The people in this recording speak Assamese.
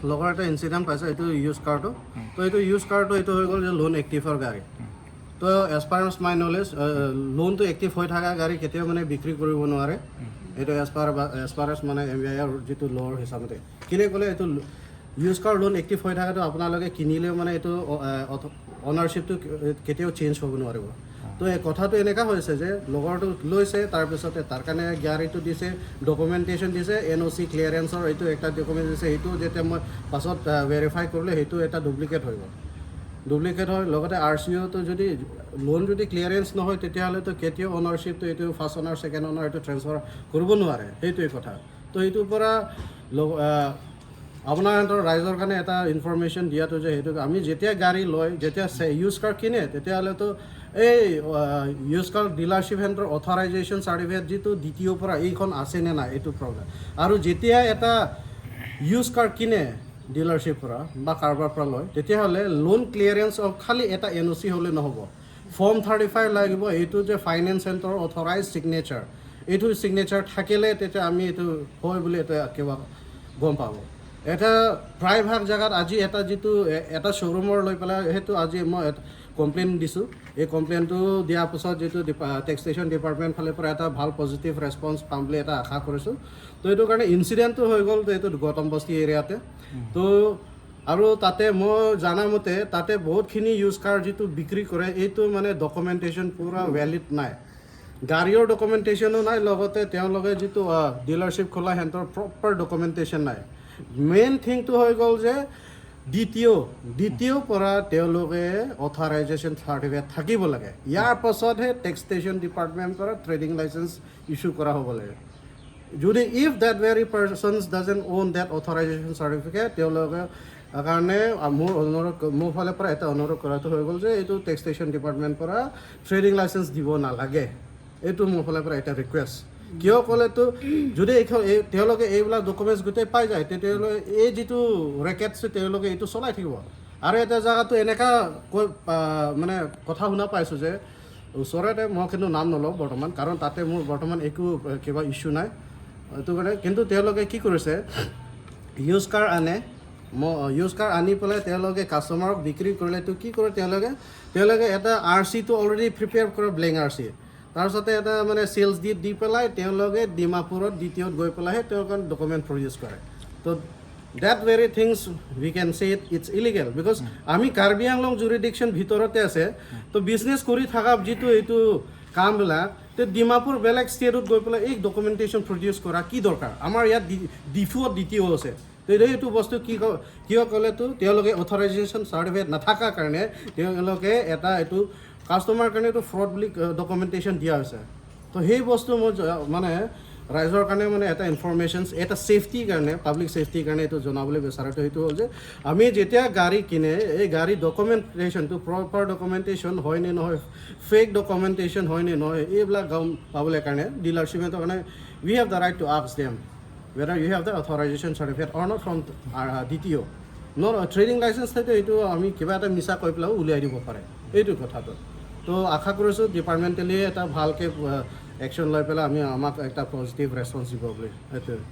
লগৰ এটা ইনচিডেণ্ট পাইছে এইটো ইউজ কাৰটো। তো এইটো ইউজ কাৰটো এইটো হৈ গ'ল যে লোন এক্টিভৰ গাড়ী। তো এজ পাৰ মাই নলেজ, লোনটো এক্টিভ হৈ থকা গাড়ী কেতিয়াও মানে বিক্ৰী কৰিব নোৱাৰে। এইটো এজ পাৰ এজ মানে এমভিআইৰ যিটো ল'ৰ হিচাপতে কেলৈ ক'লে, এইটো ইউজ কাৰ লোন এক্টিভ হৈ থকাটো আপোনালোকে কিনিলেও মানে এইটো অনাৰশ্বিপটো কেতিয়াও চেঞ্জ হ'ব নোৱাৰিব। তো এই কথাটো এনেকুৱা হৈছে যে লগৰটো লৈছে, তাৰপিছতে তাৰ কাৰণে গাড়ীটো দিছে, ডকুমেণ্টেশ্যন দিছে, এনঅ'চি ক্লিয়াৰেঞ্চৰ এইটো এটা ডকুমেণ্ট দিছে। সেইটো যেতিয়া মই পাছত ভেৰিফাই কৰিলে, সেইটো এটা ডুপ্লিকেট হৈ গ'ল। ডুপ্লিকেট হয়, লগতে আৰচিওটো যদি লোন যদি ক্লিয়াৰেঞ্চ নহয়, তেতিয়াহ'লেতো কেতিয়াও অনাৰশ্বিপটো এইটো ফাৰ্ষ্ট অনাৰ, ছেকেণ্ড অনাৰ এইটো ট্ৰেন্সফাৰ কৰিব নোৱাৰে। সেইটোৱে কথা। তো সেইটোৰ পৰা আপোনাৰ ৰাইজৰ কাৰণে এটা ইনফৰমেশ্যন দিয়াটো যে সেইটো আমি যেতিয়া গাড়ী লয়, যেতিয়া ইউজ কাৰ কিনে, তেতিয়াহ'লেতো এই ইউজ কাৰ ডিলাৰশ্বিপ সেণ্টাৰ অথৰাইজেশ্যন চাৰ্টিফিকেট যিটো ডিটিঅ'ৰ পৰা এইখন আছেনে নাই, এইটো প্ৰব্লেম। আৰু যেতিয়া এটা ইউজ কাৰ কিনে ডিলাৰশ্বিপ পৰা বা কাৰোবাৰ পৰা লয়, তেতিয়াহ'লে লোন ক্লিয়াৰেঞ্চ অফ খালি এটা এনঅ'চি হ'লে নহ'ব, ফৰ্ম 35 লাগিব। এইটো যে ফাইনেন্স চেণ্টাৰৰ অথৰাইজ ছিগনেচাৰ, এইটো ছিগনেচাৰ থাকিলে তেতিয়া আমি এইটো হয় বুলি এটা কিবা গম পাব। এটা প্ৰায়ভাগ জেগাত আজি এটা যিটো এটা শ্ব'ৰুমৰ লৈ পেলাই, সেইটো আজি মই কমপ্লেইন দিছোঁ। এই কমপ্লেইনটো দিয়াৰ পাছত যিটো টেক্সটেশ্যন ডিপাৰ্টমেণ্ট ফালৰ পৰা এটা ভাল পজিটিভ ৰেছপন্স পাম বুলি এটা আশা কৰিছোঁ। তো এইটো কাৰণে ইনচিডেণ্টটো হৈ গ'ল, তো এইটো গৌতম বস্তি এৰিয়াতে। তো আৰু তাতে মই জানামতে তাতে বহুতখিনি ইউজ কাৰ যিটো বিক্ৰী কৰে, এইটো মানে ডকুমেণ্টেশ্যন পূৰা ভেলিড নাই, গাড়ীৰ ডকুমেণ্টেশ্যনো নাই, লগতে তেওঁলোকে যিটো ডিলাৰশ্বিপ খোলা সিহঁতৰ প্ৰপাৰ ডকুমেণ্টেশ্যন নাই। মেইন থিংটো হৈ গ'ল যে ডিটিঅ' পৰা তেওঁলোকে অথৰাইজেশ্যন চাৰ্টিফিকেট থাকিব লাগে। ইয়াৰ পাছতহে টেক্সটেশ্যন ডিপাৰ্টমেণ্ট পৰা ট্ৰেডিং লাইচেঞ্চ ইছ্যু কৰা হ'ব লাগে। যদি if that very persons doesn't own that authorization certificate, তেওঁলোকে কাৰণে মোৰ অনুৰোধ, মোৰ ফালৰ পৰা এটা অনুৰোধ কৰাটো হৈ গ'ল যে এইটো টেক্সটেশ্যন ডিপাৰ্টমেণ্ট পৰা ট্ৰেডিং লাইচেঞ্চ দিব নালাগে। এইটো মোৰ ফালৰ পৰা এটা ৰিকুৱেষ্ট। কিয় ক'লেতো যদি এইখন এই তেওঁলোকে এইবিলাক ডকুমেণ্টছ গোটেই পাই যায়, তেতিয়াহ'লে এই যিটো ৰেকেটছ, তেওঁলোকে এইটো চলাই থাকিব। আৰু এটা জেগাতো এনেকুৱা কৈ মানে কথা শুনা পাইছোঁ যে ওচৰতে, মই কিন্তু নাম নলওঁ বৰ্তমান, কাৰণ তাতে মোৰ বৰ্তমান একো কিবা ইছ্যু নাই এইটো কাৰণে। কিন্তু তেওঁলোকে কি কৰিছে, ইউজ কাৰ আনে, ইউজ কাৰ আনি পেলাই তেওঁলোকে কাষ্টমাৰক বিক্ৰী কৰিলেতো কি কৰে তেওঁলোকে? তেওঁলোকে এটা আৰচিটো অলৰেডি প্ৰিপেয়াৰ কৰে, ব্লেংক আৰচি, তাৰপিছতে এটা মানে চেলছ দি দি পেলাই তেওঁলোকে ডিমাপুৰত ডিটিঅ'ত গৈ পেলাইহে তেওঁলোকে ডকুমেণ্ট প্ৰডিউচ কৰে। তো that very things we can say it's illegal, because আমি কাৰ্বি আংলং জুৰিডিকশ্যন ভিতৰতে আছে। তো বিজনেছ কৰি থকা যিটো এইটো কামবিলাক, তে ডিমাপুৰ বেলেগ ষ্টেটত গৈ পেলাই এই ডকুমেণ্টেশ্যন প্ৰডিউচ কৰা কি দৰকাৰ? আমাৰ ইয়াত ডিফুত ডিটিঅ' আছে। তো এইটো বস্তু কি কিয় ক'লেতো তেওঁলোকে অথৰাইজেশ্যন চাৰ্টিফিকেট নাথাকাৰ কাৰণে তেওঁলোকে এটা এইটো কাষ্টমাৰ কাৰণে এইটো ফ্ৰড বুলি ডকুমেণ্টেশ্যন দিয়া হৈছে। তো সেই বস্তু মই মানে ৰাইজৰ কাৰণে মানে এটা ইনফৰমেশ্যন, এটা ছেফটিৰ কাৰণে, পাব্লিক ছেফটিৰ কাৰণে এইটো জনাবলৈ বিচাৰাটো সেইটো হ'ল যে আমি যেতিয়া গাড়ী কিনে, এই গাড়ী ডকুমেণ্টেশ্যনটো প্ৰপাৰ ডকুমেণ্টেশ্যন হয় নে নহয়, ফেক ডকুমেণ্টেশ্যন হয় নে নহয়, এইবিলাক গম পাবলৈ কাৰণে ডিলাৰশ্বিপৰ কাৰণে we have the right to ask them whether you have the authorization certificate or not from DTO. No trading licence থাকে, এইটো আমি কিবা এটা মিছা কৈ পেলাইও উলিয়াই দিব পাৰে এইটো কথাটো। তো আশা কৰিছোঁ ডিপাৰ্টমেণ্টেলি এটা ভালকৈ একশ্যন লৈ পেলাই আমি আমাক এটা পজিটিভ ৰেচপঞ্চ দিব বুলি, সেইটোৱে।